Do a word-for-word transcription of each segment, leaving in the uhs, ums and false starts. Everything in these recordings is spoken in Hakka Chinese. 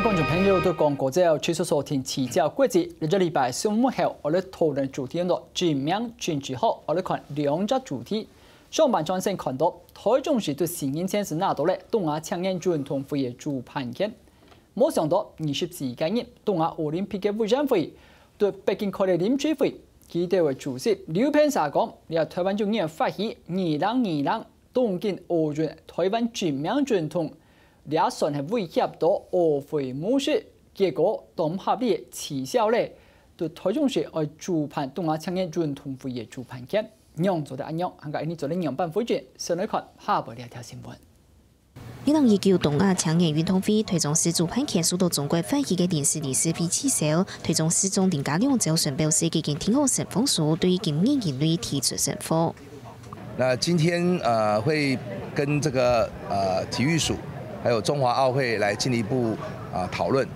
觀眾朋友，都講過，這就係收聽聚焦國際。這個禮拜新聞後，𠊎來討論主題呢，正面政治學，𠊎來看兩隻主題。上半段先看到，台中市對新年前就拿到了東亞青年運動會个主辦權。無想到，二十四個月，東亞奧林匹克委員會對北京開了臨時會，佢兜个主席劉平石講，這台灣就願發起二零二零 東京奧運台灣正面運動，這算係威脅到奧會模式，結果當合理取消了，對台中市愛主辦東亞青年運動會个主辦權。仰做得恁樣，還過恁樣做得仰般回應，先來看下背這條新聞。二零一九東亞青年運動會，台中市主辦權受到中國發起个臨時理事會取消。台中市長林佳龍朝晨表示，已經訂好申報書，對今年年內提出申報。 那今天呃會跟這個呃體育署還有中華奧會來進一步啊討論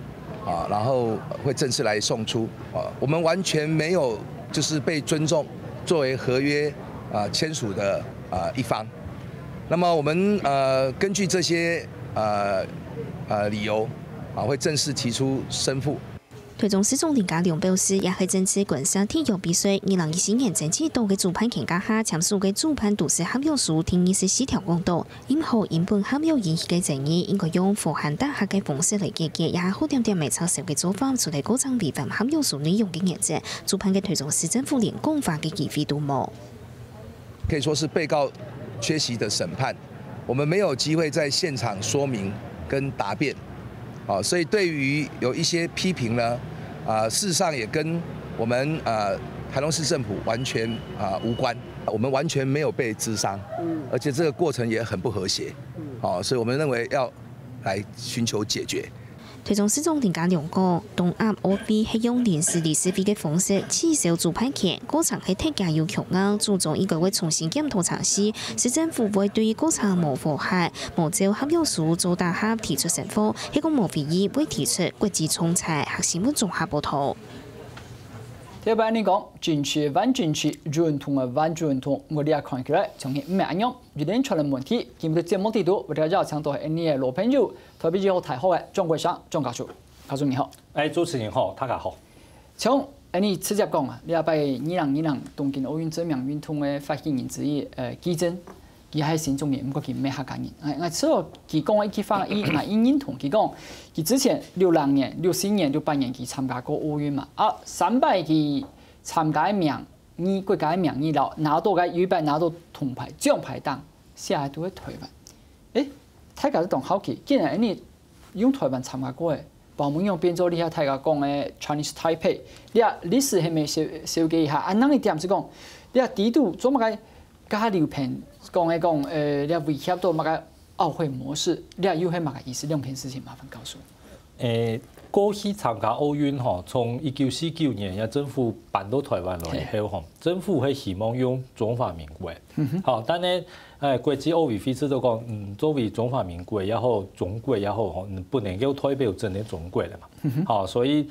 啊，然後會正式來送出啊。我們完全沒有就是被尊重作為合約啊簽署的啊一方。那麼我們呃根據這些呃呃理由啊，會正式提出申復。 台中市長林佳龍表示，這係政治干涉體育比賽。二零一四年爭取到个主辦權該下簽署个主辦都市合約書第二十四條講到，任何因本合約引起个爭議，應該用和談大合个方式來解決，這係好點點仔拆手个做法，除了過程違反合約書內容个原則，主辦个台中市政府連講話个機會都無。 可以說是被告缺席的審判，我們沒有機會在現場說明跟答辯。啊，所以對於有一些批評呢，啊，事實上也跟我們呃台中市政府完全啊無關，我們完全沒有被諮商，而且這個過程也很不和諧。哦，所以我們認為要來尋求解決。 台中市長林佳龍講，東亞奧會係用臨時理事會个方式取消主辦權，過程係大家有共識，主張應該會重新檢討程序，市政府會對過程無和諧、無照合約書做大合提出申復，係講無回應會提出國際仲裁。客新聞綜合報導。頭擺恁樣講，政治還政治，運動還運動，𠊎這下看起來，像係毋係恁樣。一連串个問題，今日節目裡肚，𠊎兜邀請到係𠊎俚个老朋友， 台北醫學大學个張國成張教授。教授你好。哎，主持人好，大家好。像𠊎俚直接講啊，這擺二零二零東京奧運正面運動个發起人之一，呃，紀政，佢係新竹人，毋過佢毋係客家人。哎，𠊎知道佢講个一句話，𠊎，𠊎認同。佢講，佢之前六六年、六四年、六八年佢參加過奧運嘛，啊，三擺佢參加个名義，國家个名義，然後拿到个，有一擺拿到銅牌，獎牌頂寫个都係台灣。 誒，大家都當好奇，既然恁樣用台灣參加過个，包尾仰變做這下大家講个Chinese Taipei，這歷史係毋係紹，紹介一下？啊，另一點係講，這底肚做麼个加劉平講个講，呃，這威脅到麼个奧會模式，這又係麼个意思？兩件事情麻煩教授。誒，過去參加奧運吼，從一九四九年，也政府搬到台灣來以後吼，政府係希望用中華民國。好，但係 哎，國際奧委會係都講，嗯，作為中華民國也好，中國也好，吼，你不能夠代表整個中國了嘛。好，所以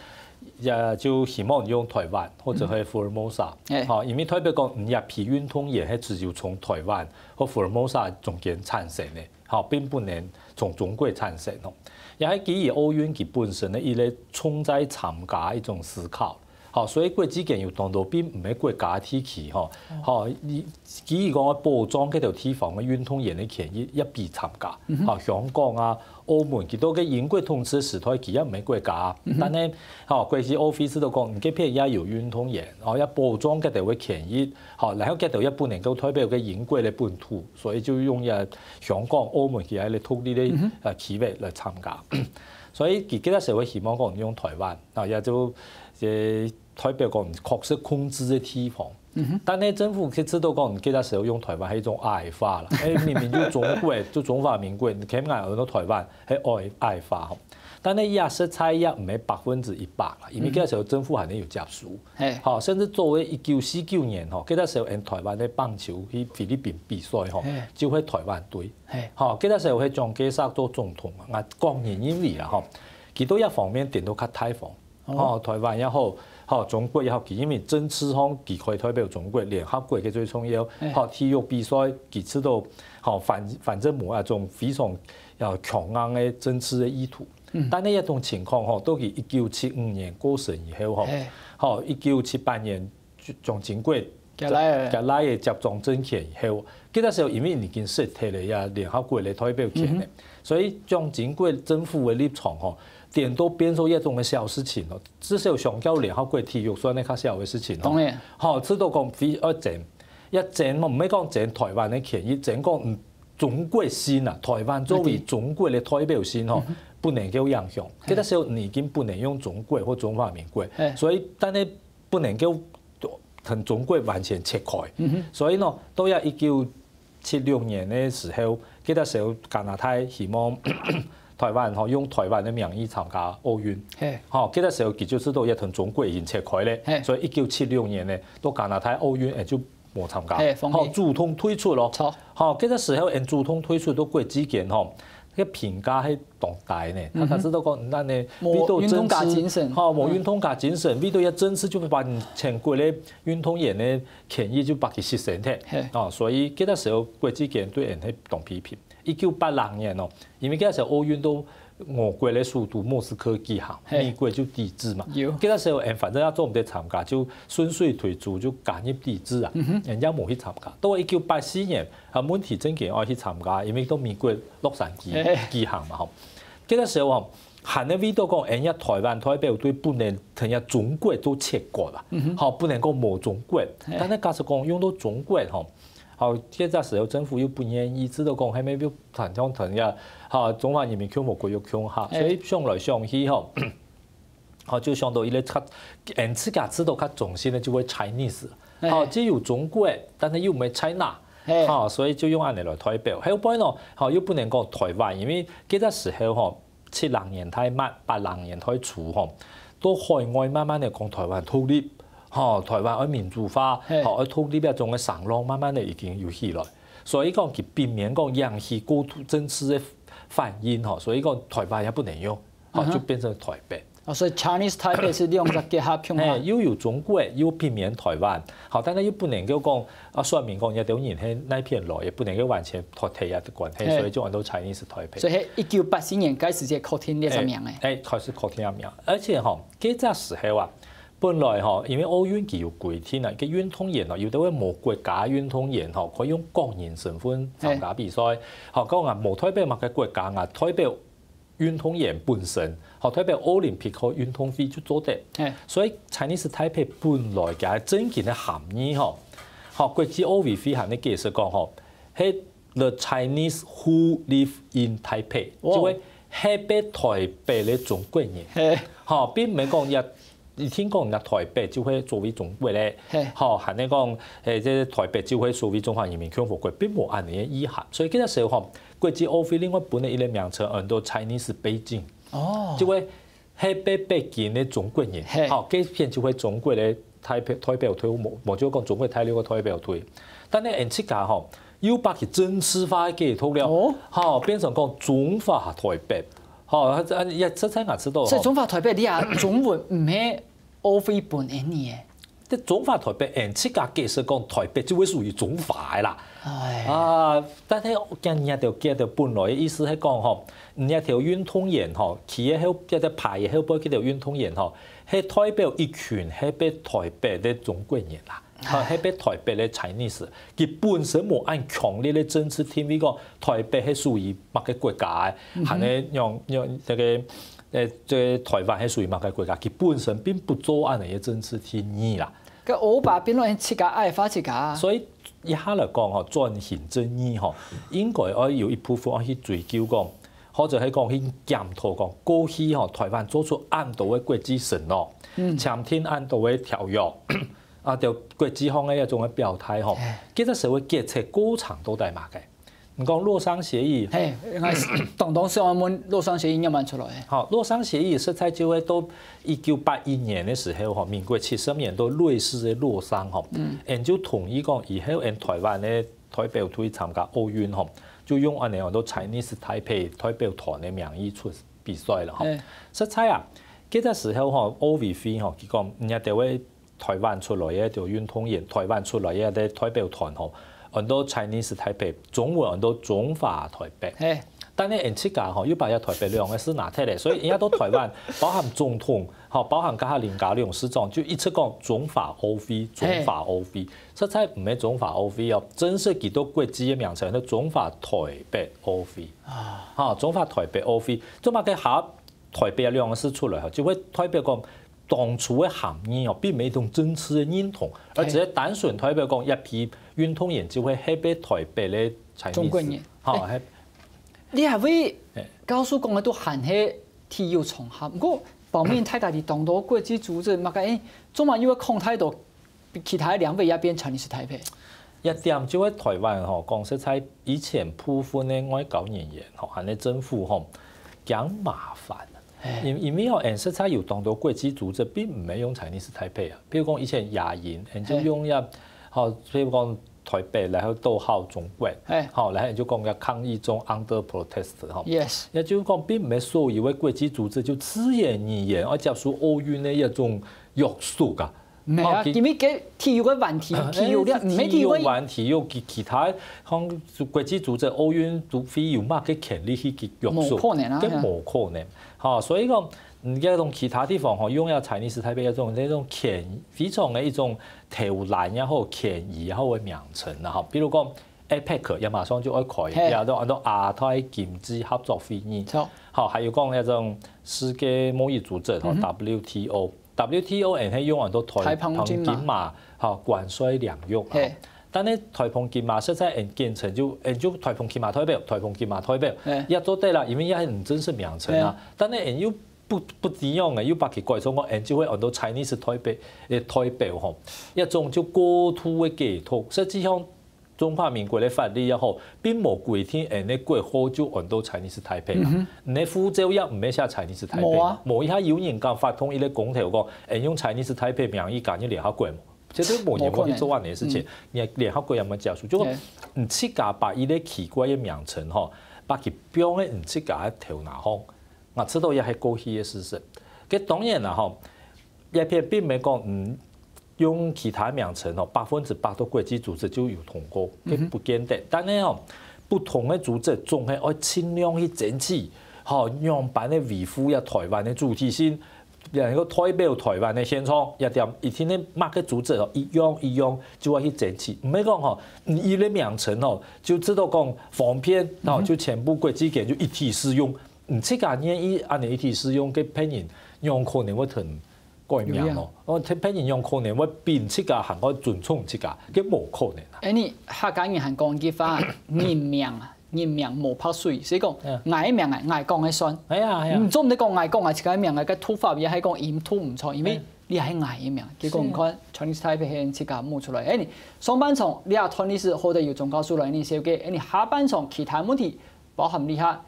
也就希望用台灣或者係Formosa。好，因為代表講，你這批運動員係只有從台灣和Formosa中間產生个，好，並不能從中國產生吼。也係基於奧運佢本身个一個重在參加一種思考。 好，所以國際間有當多並毋係國家个地區吼，好，佢，佢講愛保障該兜地方个運動員个權益，也愛參加。好，香港啊、澳門，佢兜个英國統治時代，佢也毋係國家啊。但係，好，國際奧會係都講，你該片也有運動員，好，也保障該兜个權益，好，然後該兜也不能夠代表个英國个本土，所以就用這香港、澳門佢个獨立个呃區域來參加。所以佢該個時候希望講用台灣，啊，也就 這代表講確實控制个地方。但係政府佢知道講，佢該時候用台灣係一種矮化啦。誒，明明就中國，就中華民國，你看𠊎用到台灣，係矮，矮化吼。但係也實在也毋係百分之一百啦，因為該時候政府還係有接受。好，甚至作為一九四九年吼，該時候𠊎台灣个棒球去菲律賓比賽吼，就係台灣隊。好，該時候係蔣介石做總統嘛，𠊎個人認為啦吼，佢對這方面顛倒較大方。 吼，台灣也好，吼，中國也好，佢因為政治上佢可以代表中國，聯合國个最重要，吼，體育比賽佢知道，吼，反，反正無那種非常要強硬个政治个意圖。但係這種情況吼，到佢一九七五年過身以後吼，吼，一九七八年蔣經國佢來个接掌政權以後，該个時候因為已經失去了這聯合國个代表權了，所以蔣經國政府个立場吼，顛倒變做這種个小事情咯，至少相較聯合國體育算个較小个事情吼。當然，吼，知道講非愛爭，愛爭吼，毋係講爭台灣个權益，爭講嗯中國性啊，台灣作為中國个代表性吼，不能夠影響。該个時候你已經不能用中國或中華民國，所以但係不能夠同中國完全切開。所以呢，到這一九七六年个時候，該个時候加拿大希望台灣吼用台灣个名義參加奧運，吼，該个時候佢就知道也同中國已經切開了，所以一九七六年呢，到加拿大奧運也就無參加，吼，主動退出咯。吼，該个時候𠊎主動退出到國際間吼，該評價係當低呢。大家知道講，咱呢為到運動家精神，吼，無運動家精神，為到這政治就會把全國个運動員个權益就把佢犧牲忒。哦，所以該个時候國際間對𠊎係當批評。一九八六年哦，因為該个時候奧運都俄國个首都莫斯科舉行，美國就抵制嘛。該个時候𠊎反正也做毋得參加，就順水推舟就加入抵制啊，人家無去參加。到一九八四年，啊問題正經愛去參加，因為到美國洛杉磯舉行嘛吼。該个時候吼，還係為到講，𠊎這台灣代表隊不能同這中國做切割啦，吼，不能講無中國。但係假使講用到中國吼， 好，該隻時候政府又不願意，知道講係毋係又談像談呀，好，中華人民共和國又共下，所以想來想去吼，好，就想到一個較，𠊎自家知道較中心个就會Chinese，好，既有中國，但係又毋係China，好，所以就用恁樣來代表。還有point呢，好，又不能講台灣，因為該隻時候吼，七零年代末八零年代初吼，到海外慢慢个講台灣獨立，吼，台灣愛民主化，吼，愛獨立這種个聲浪，慢慢个已經有起來。所以講佢避免講引起過度政治个反應吼，所以講台灣也不能用，吼，就變成台北。哦，所以Chinese Taipei係兩隻結合共下。嘿，又有中國，又避免台灣，好，但係又不能夠講啊，說明講這兜人係哪片來，也不能夠完全脫離這个關係，所以就安到Chinese Taipei。所以係一九八四年開始才確定這隻名个。哎，開始確定這名，而且吼，該隻時候啊，本來吼，因為奧運佢有規定啊，一個運動員哦，有兜个無國家運動員吼，可以用個人身份參加比賽。好，講啊，無代表麼个國家啊，代表運動員本身，吼，代表奧林匹克運動會就做得。所以Chinese Taipei本來个正經个含義吼，吼，國際奧委會還个解釋講吼，係the Chinese who live in Taipei，就係係蹛台北个中國人。吼，並毋係講這 一定講人家台北就係所謂中國咧，吼，還係講，誒，這台北就係所謂中華人民共和國，並無恁樣个意涵。所以該隻時候吼，國際奧會另外分了一個名稱，安到Chinese Beijing，哦，就係係北北京个中國人，吼，該片就係中國个代表代表隊，無無就講中國大陸个代表隊。但係𠊎自家吼，又把佢政治化解讀了，吼，變成講中華台北，吼，這這這才𠊎知道，所以中華台北你啊，中文毋係 奧會本个呢？這中華台北，𠊎自家解釋講，台北就會屬於中華个啦。啊，但係𠊎這兜這兜本來个意思係講吼，你這兜運動員吼，企个後，這兜排个後背這兜運動員吼，係代表一群係蹛台北个中國人啦，吼，係蹛台北个Chinese，佢本身無恁強烈个政治定位講台北係屬於麼个國家个，還係用用這個 誒，這台灣係屬於麼个國家？佢本身並不做恁樣个政治定義啦。該歐巴變成自家愛發自家啊。所以一下來講吼，轉型正義吼，應該愛有一部分愛去追究講，或者係講去檢討講，過去吼台灣做出恁多个國際承諾，簽訂恁多个條約，啊，就國際上个一種个表態吼，其實社會決策過程到底麼个？ 你講洛桑協議，嘿，𠊎當當想問洛桑協議仰般出來个？好，洛桑協議實在就係到一九八一年个時候吼，民國七十年到瑞士个洛桑吼，嗯，𠊎就同意講以後𠊎台灣个代表隊參加奧運吼，就用恁樣安到Chinese Taipei代表團个名義出比賽了吼。實在啊，該隻時候吼，奧委會吼，佢講人家就會 台灣出來个就運動員，台灣出來个代表團吼，安到Chinese Taipei，中文安到中華台北。嘿，但係𠊎自家吼，又把這臺北兩個字拿忒了，所以人家到臺灣，包含總統，吼，包含該下林佳龍市長，就一直講中華奧會，中華奧會，實在毋係中華奧會哦，正式佢到國際个名稱，係中華臺北奧會。啊，吼，中華臺北奧會，做麼个下臺北兩個字出來吼，就會代表講當初个含義哦，並無一種正式个認同，而只係單純代表講一批運動員就會係被臺北个Chinese，中國人，吼，欸，你還會，欸，教授講个都還係體育場合，毋過表面大家知當多國際組織，麼个，欸，做麼个又會講太多，其他兩位也變Chinese Taipei。一點就係臺灣吼，講實在，以前部分个外交人員吼，還有政府吼，驚麻煩。因因為吼，𠊎實在有當多國際組織並毋係用Chinese Taipei啊，譬如講以前亞運，𠊎就用一，吼，譬如講臺北，然後逗號中國，吼，然後就講要抗議中under protest吼。Yes，也就係講，並毋係所有个國際組織就自然而然愛接受奧運个一種約束啊。 毋係啊，因為該體育个問題，體育了，毋係體育个問題，有其其他，像國際組織奧運都會有麼个權利去去約束，無可能啊，該無可能。吼，所以講，嗯，該種其他地方吼，用了Chinese Taipei該種那種權，非常个一種偷懶也好，權益也好个名稱啊，吼，比如講APEC也馬上就愛開，也都安到亞太經濟合作會議，好，還有講那種世界貿易組織吼，WTO。 WTO𠊎係用安到大盤金嘛，吼，關稅領域吼。但係大盤金嘛，實在𠊎簡稱就𠊎就大盤金嘛代表，大盤金嘛代表，也做得啦，因為也係正式名稱啊。但係𠊎又不不一樣个，又把佢改成講𠊎就會安到Chinese Taipei，誒，代表吼，一種就過度个解讀，實際上 中華民國个法律也好，並無規定𠊎个國號就安到Chinese Taipei啦。你个護照也毋係寫Chinese Taipei嘛，無一下有人敢發動一個公投講，𠊎用Chinese Taipei名義加入聯合國無？絕對無人會去做恁樣个事情。你聯合國也無接受，就講你自家把一個奇怪个名稱吼，把佢放在你自家个頭那項，𠊎知道也係過去个事實。該當然啦吼，這片並無講嗯 用其他名稱吼，百分之百到國際組織就有通過，該不見得。但係吼，不同个組織總係愛盡量去爭取，吼，仰般个維護這台灣个主體性，能夠代表台灣个現狀，這點一定係麼个組織吼，一樣一樣就愛去爭取。毋係講吼，你一個名稱吼，就知道講方便，吼，就全部國際間就一體適用。你自家願意恁樣一體適用，該別人仰可能會同 改名哦。哦，別人仰可能會比自家還較尊重自家，該無可能啊。哎，你客家人還講一句話，人命啊，人命無白費。所以講，𠊎个名啊，𠊎講个算。哎呀，哎呀。你做毋得講𠊎講𠊎自家个名，𠊎个讀法也係講音讀毋著，因為你係𠊎个名。結果你看，Chinese Taipei係自家冒出來。哎，你上半場你也段歷史好得有宗教書來你寫个，哎，你下半場其他問題，包含你下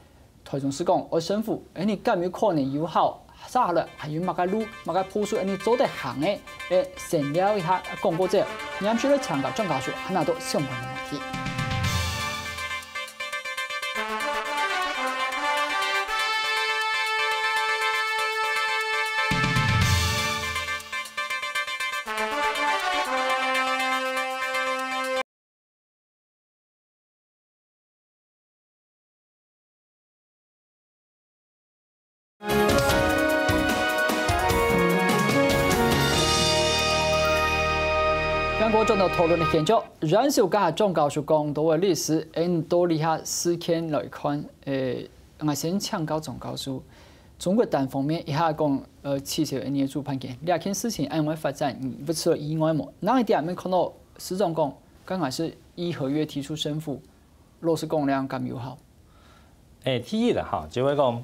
台中市講愛政府，哎，你敢有可能有效？接下來還有麼个路、麼个步數，哎，你做得行个？哎，先尞一下，廣告之後，接下來請教莊教授，還拿到相關个問題。中國轉到討論个現場，原先頭下莊教授講到个歷史，𠊎兜這下事件來看，誒，𠊎先請教莊教授，中國單方面一下講，呃，取消𠊎兜个主權，這件事情恁樣發展，你毋會意外無？另一點，𠊎看到市長講，剛開始依合約提出勝負， 老實講，這樣敢有效？誒，第一啦哈，就係講，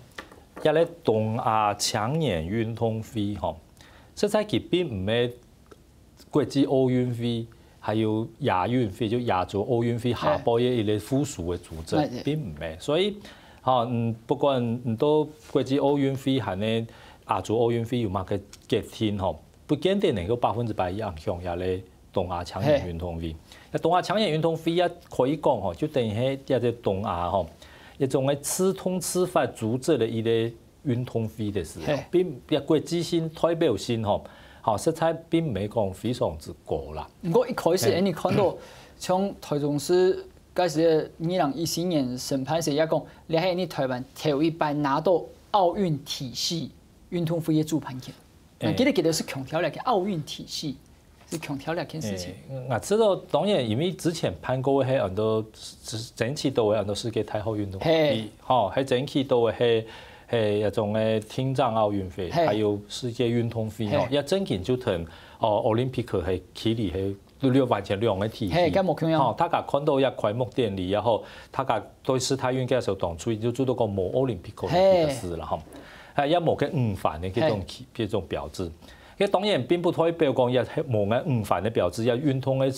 這個東亞青年運動會吼，實在佢並毋係國際奧運會，還有亞運會，就亞洲奧運會下背个一個附屬个組織，並毋係。所以，吼，嗯，不管你到國際奧運會還係亞洲奧運會有麼个決定吼， 不見得能夠百分之百影響這個東亞青年運動會。該東亞青年運動會也可以講吼，就等於係這個東亞吼，一種个自動自發組織个一個運動會个時候，並一國際性代表性吼，吼，實在並毋係講非常之高啦。毋過一開始，你看到像台中市該時二零一四年申辦時也講，這係你台灣頭一擺拿到奧運體系運動會个主辦權。𠊎記得佢兜係強調這个奧運體系，係強調這件事情。誒，𠊎知道，當然，因為之前辦過个係很多爭取到个很多世界大學運動會，吼，還爭取到个係係一種个聽障奧運會，還有世界運動會吼，也正經就同哦奧林匹克係距離係 就完全兩个體系。嘿，該無共樣。吼，大家看到這開幕典禮也好，大家對世大運个時候當初就知道講無奧林匹克个事啦吼，還也無个五環个這種這種標誌。這當然並不代表講也無个五環个標誌，也運動个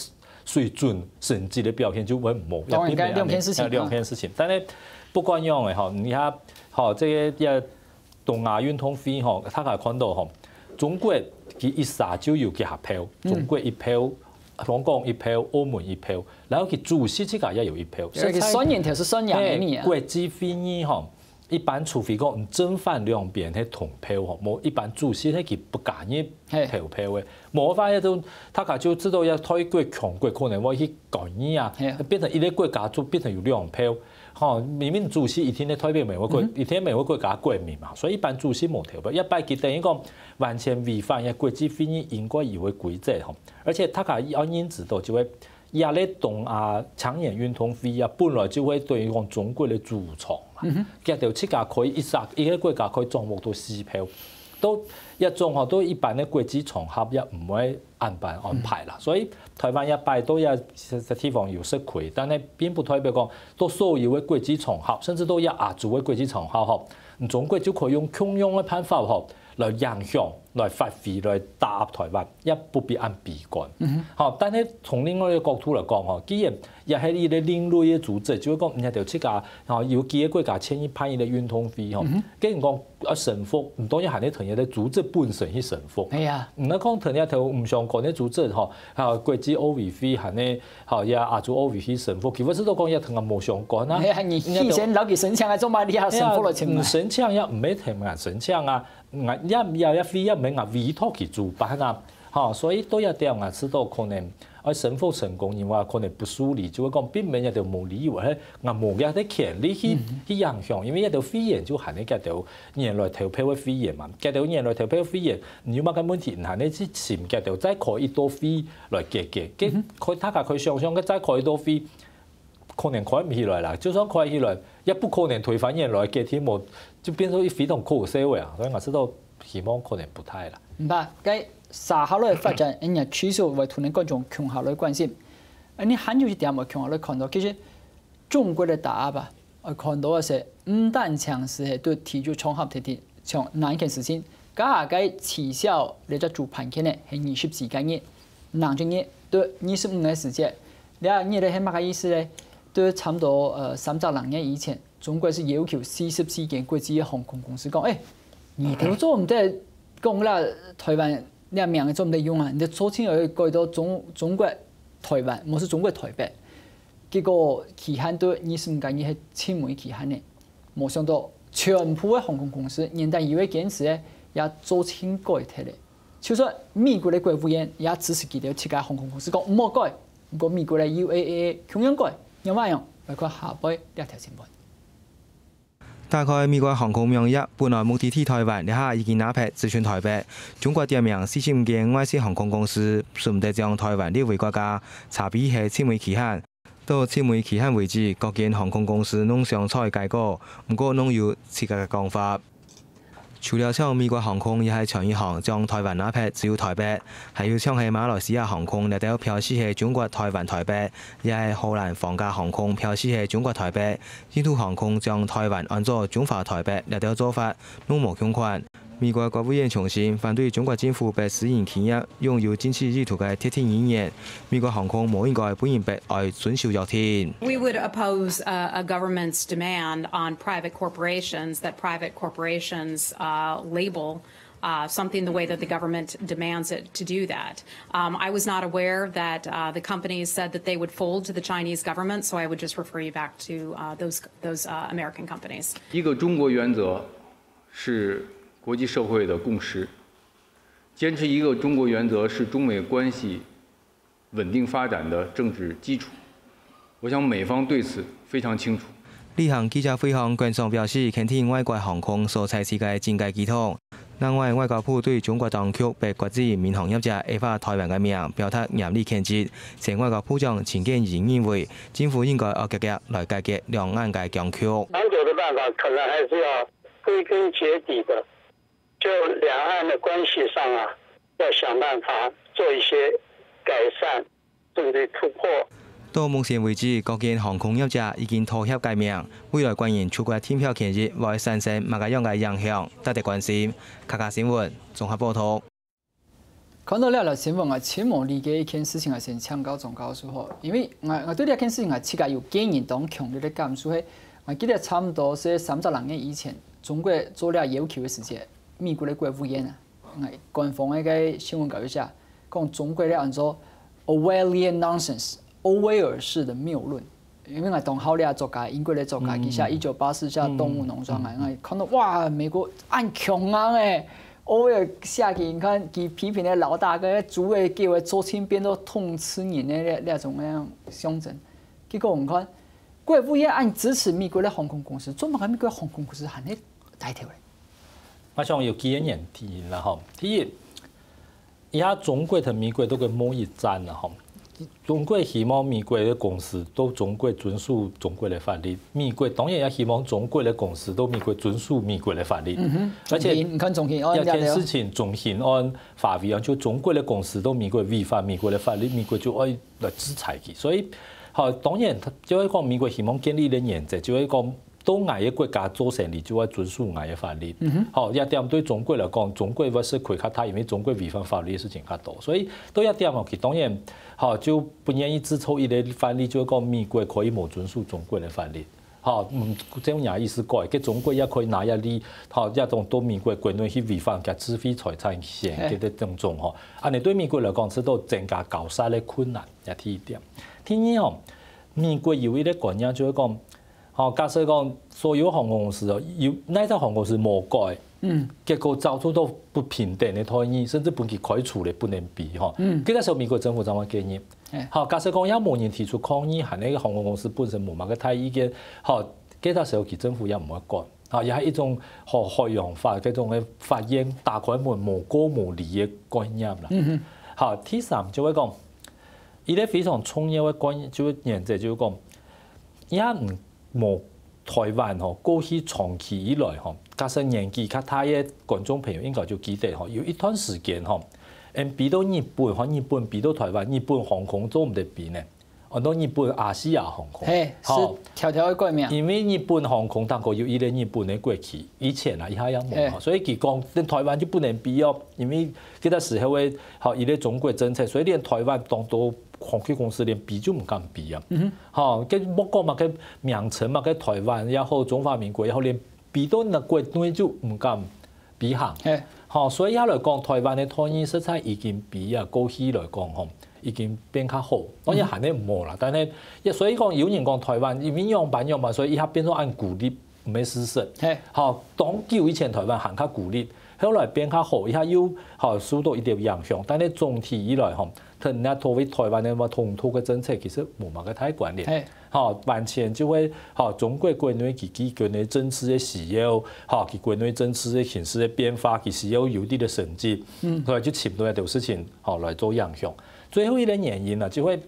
水準、成績个表現就會無，當然，也並沒有該兩件事情啊。兩件事情。但係不管樣个吼，你看，吼，這个也東亞運動會吼，大家看到吼，中國佢一儕就有幾下票，中國一票，香港一票，澳門一票，然後佢主席自家也有一票。所以佢算人頭係算人个呢啊。國際會議吼，一般除非講正反兩邊係同票吼，無一般主席係佢不加入投票个。無法，該種大家就知道，這太過強國可能會去干預啊，變成一個國家就變成有兩票。 吼，明明主席一定係代表每個國，一定每個國家國民嘛，所以一般主席無投票，一般佢等於講完全違反个國際會議應該有个規則吼。而且大家愛認知到，就係這个東亞青年運動會啊，本來就會等於講中國个主場嘛，佢兜自家可以一儕一個國家可以掌握到四票，都這種吼，都一般个國際場合也毋會恁般安排啦。所以台灣這擺到這地方有食虧，但係並不代表講到所有个國際場合，甚至到這亞洲个國際場合吼，中國就可以用共樣个辦法吼，來影響、來發揮、來打壓台灣，也不必恁悲觀。好，但係從另外一個角度來講吼，既然也係一個另類个組織，就係講人家就自家吼，有幾個國家簽一辦一個運動會吼，跟人講 愛臣服，毋單淨還係同這个組織本身去臣服。哎呀，毋係講同這頭毋相關个組織吼，還有國際奧委會還係吼，也亞洲奧委會臣服，其實都講也同佢無相關啊。哎呀，你起先摎佢申請來做麼个，你還臣服了錢嘛哎呀？申請也毋係同人申請啊，也也也也非也毋係人委託去主辦啊。吼，所以都也這樣啊，知道可能 愛臣服成功，因為可能不輸你，就會講避免這兜無理由，係啊無這个權利去去影響，因為這兜會員就還係這兜原來投票个會員嘛，這兜原來投票个會員，你有麼个問題，你還係去尋這兜再開一多會來解決，該可大家可以想像，該再開一多會，可能開毋起來啦，就算開起來，也不可能推翻原來決定，無就變成一非常可惜个啊，所以𠊎知道希望可能不太啦。毋怕，該 接下來發展，恁樣趨勢會同你觀眾共下來關心。恁樣還有一點會共下來看到，其實中國个打壓啊，會看到个係毋單淨係對體育場合特定，像哪一件事情，加下个取消這隻主辦權呢，係二十四个月，兩隻月，對二十五个時節，這月係麼个意思呢？對差不多呃三隻零月以前，中國係要求四十四間國際个航空公司講，誒，你兜做毋得講啦，台灣 這名做毋得用啊，你就做清愛改到中中國台灣，毋係中國台北。結果期限到二十五个月係盡尾期限呢，無想到全部个航空公司原旦以為堅持个也做清改忒了。就算美國个國務院也支持佢兜自家航空公司講毋好改，毋過美國个UAA共樣改，仰般樣？來看下背這條新聞。 打開美國航空網頁，本來目的地台灣，這下已經拿忒只賰台北。中國點名四十五間外籍航空公司，使毋得將台灣列為國家，差別係盡尾期限。到盡尾期限為止，各間航空公司攏想採改過，毋過攏有自家个講法。除了像美國航空也係全一行將台灣拿忒只有台北，還有像係馬來西亞航空這兜標示係中國台灣台北，也係荷蘭皇家航空標示係中國台北， 印度航空將台灣安做中華台北，這兜做法攏無共款。美國國務院重申反對中國政府逼私營企業擁有政治意圖个特定語言，美國航空無應該分人逼愛遵守約定。 We would oppose uh, a government's demand on private corporations that private corporations uh, label uh, something the way that the government demands it to do that. Um, I was not aware that uh, the companies said that they would fold to the Chinese government, so I would just refer you back to uh, those those uh, American companies. 一个中国原则是国际社会的共识，坚持一个中国原则是中美关系稳定发展的政治基础。我想美方对此非常清楚。例行記者會項，官方表示肯定外國航空所在地个政界系統。另外，外交部對中國當局被國際民航業者違法台灣个名表達嚴厲譴責。前外交部長陳建仁認為，政府應該愛積極來解決兩岸个僵局。長久的辦法可能還是要归根结底的，就两岸的关系上啊，要想办法做一些改善，甚至突破。到目前為止，各間航空業者已經妥協改名，未來官員出國訂票權益會產生麼个樣个影響，值得關心。客家新聞綜合報導。看到這條新聞啊，真無理解一件事情啊，先請教鍾教授吼，因為𠊎𠊎對這件事情啊，自家有個人當強烈个感受係，𠊎記得差毋多係三十零年以前，中國做這要求个時節，美國个國務院啊， 哎，官方个該新聞稿就寫，講中國咧安做Orwellian nonsense，歐威爾式的謬論。因為𠊎當好這作家，英國个作家，佢寫一九八四寫動物農莊啊，𠊎看到哇，美國恁強硬欸，歐威爾寫佢，你看佢批評个老大哥，豬仔狗仔做成變到通吃人个這這種个象徵。結果你看，國務院恁支持美國个航空公司，做麼个美國航空公司還係大頭咧？ 𠊎想有幾個原因啦吼。第一，這下中國同美國都个貿易戰啦吼。中國希望美國个公司都中國遵守中國个法律，美國當然也希望中國个公司都美國遵守美國个法律。而且中興，你看中興，哦，這件事情中興案、華為案，就中國个公司都美國違反美國个法律，美國就愛來制裁佢。所以，好，當然，就係講美國希望建立个原則，就係講 到𠊎个國家做生理，就愛遵守𠊎个法律。好，這點對中國來講，中國會食虧較大，因為中國違反法律个事情較多。所以到這點吼，佢當然，好，就不願意製造一個範例，就係講美國可以無遵守中國个法律。好，嗯，這樣也意思講，該中國也可以拿這例，好，這種到美國國內去違反佢智慧財產權，這个種種吼，恁樣對美國來講，係到增加交涉个困難，這第一點。第二吼，美國有一個觀念就係講， 好，假設講所有航空公司哦，有哪隻航空公司無改，嗯，結果遭受到不平等个待遇，甚至分佢開除了，不能飛吼。嗯，這個時候美國政府怎麼建議？好，假設講也無人提出抗議，還係个航空公司本身無麼个大意見，好，這個時候佢政府也毋會管，好，也係一種好海洋法這種个法院打開門無過無理个概念啦。嗯哼，好，第三就係講，一個非常重要个觀，就係原則，就係講， 也毋無台灣吼，過去長期以來吼，假設年紀較大个觀眾朋友應該就記得吼，有一段時間吼，𠊎等飛到日本，吼，日本飛到台灣，日本航空做毋得飛呢，安到日本亞細亞航空。係，係，條條个改名。因為日本航空當過有一個日本个國旗，以前啊，這下也無吼，所以佢講，等台灣就不能飛哦，因為該個時候个，吼，一個中國政策，所以連台灣當多 航空公司連飛就毋敢飛啊。吼，該莫講嘛，該名稱嘛，該台灣也好，中華民國也好，連飛到該國內就毋敢飛行。吼，所以這來講，台灣个待遇實在已經比啊過去來講吼，已經變較好。當然還係無啦，但係也所以講，有人講台灣因為仰般仰般，所以這下變做恁孤立，毋係事實。吼，當久以前台灣還較孤立，後來變較好，這下又吼受到一點影響，但係總體以來吼， 同那所謂台灣个嘛統獨个政策其實無麼个大關聯。吼，完全就係吼中國國內佢佢个政治个需要，吼佢國內政治个形勢个變化，佢需要有一定个成績，所以就尋到一條事情吼來做影響。最後一個原因呢，就係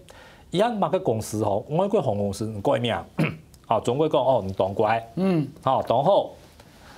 一樣麼个公司吼，外國航空公司毋改名，吼中國講哦你當乖，嗯，吼當好，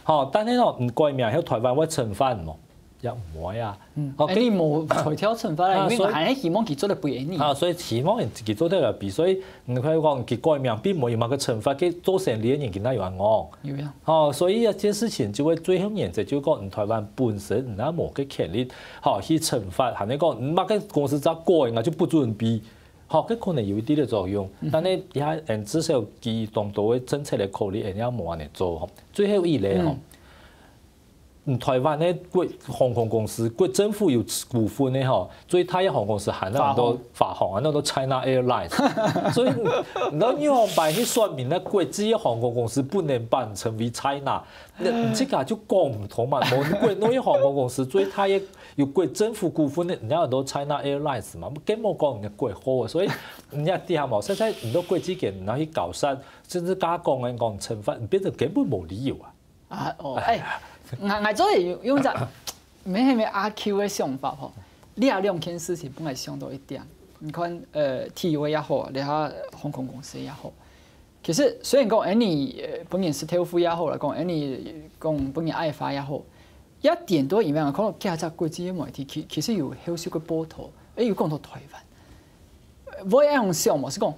吼但係吼毋改名，後台灣會懲罰無？ 也毋會啊。嗯，哦，欸，你無才調懲罰啦，啊，因為所以還係希望佢做得比你。啊，所以希望佢做得比，所以你可以講佢改名並無有麼个懲罰，佢做生理个人佢哪有恁戇？有呀。哦，所以這件事情就會最後原則就係講，你台灣本身你也無个權利，吼，去懲罰，還係講你麼个公司只要改，𠊎就不准比，吼，這可能有一定个作用，但係也，嗯，至少佢當多个政策个考慮，人家無恁樣做，吼。最後一個，吼，嗯，臺灣个國航空公司，國政府有股份个吼，最大个航空公司還有很多華航，還有很多 China Airlines。所以你知道你用白去說明，該國際个航空公司不能把你稱為 China，那你這个就講毋通嘛。無國內个航空公司最大个有國政府股份个，你有很多 China Airlines 嘛，根本講人家國好啊。所以人家底下嘛，現在很多國際間，然後去搞事，甚至加講人講懲罰，變成根本無理由啊。 啊，哦，哎，𠊎𠊎做得用用隻，無係無阿 Q 个想法吼，你啊兩件事情本來想到一點，你看，呃，體委也好，你下航空公司也好，其實雖然講，哎，你呃本人是豆腐也好啦，講哎你講本人愛發也好，一點都因為看到幾隻國際个媒體，其其實有後續个報導，哎，有講到臺灣，會恁樣想嘛，是講。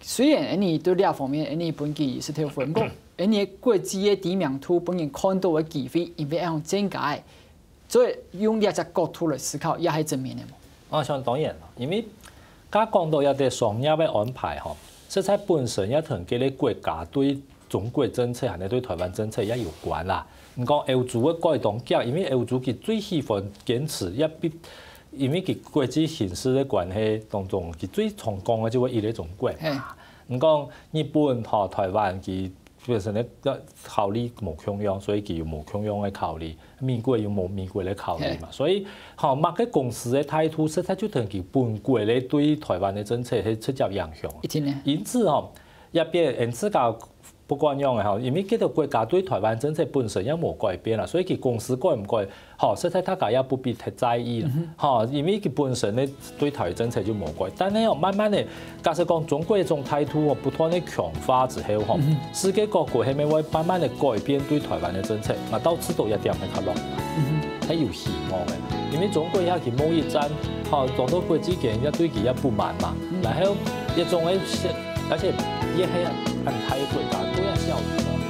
雖然恁樣對這方面，恁樣本佢是豆腐，毋過恁樣國際个知名度，本人看到个機會，因為恁樣增加个，所以用這隻角度來思考，也係正面个嘛。哦，想當然啦，因為剛講到這個商業个安排吼，實在本身也同這個國家對中國政策，還有對臺灣政策也有關啦。你講歐洲个改動，因為歐洲佢最喜歡堅持，也比因為佢國際形勢个關係當中，佢最常講个就係一個中國。嘿，你講日本吼、臺灣，佢本身个考慮無共樣，所以佢有無共樣个考慮。美國有無美國个考慮嘛，所以吼，麼个公司个態度，實在就同佢本國个對臺灣个政策係直接影響。一定呢。因此吼，也變因自家 不管樣个吼，因為這個國家對臺灣政策本身也無改變啦，所以佢公司改毋改，吼，實在大家也不必太在意啦，吼，因為佢本身呢對臺灣政策就無改。但係哦，慢慢个，假使講中國這種態度哦不斷个強化之後吼，世界各國係毋係會慢慢个改變對臺灣个政策，啊，到時都一點會較落，係有希望个，因為中國也去貿易戰，吼，當多國際間也對佢也不滿嘛，然後這種个，而且也係恁大个國家，都要小心哦。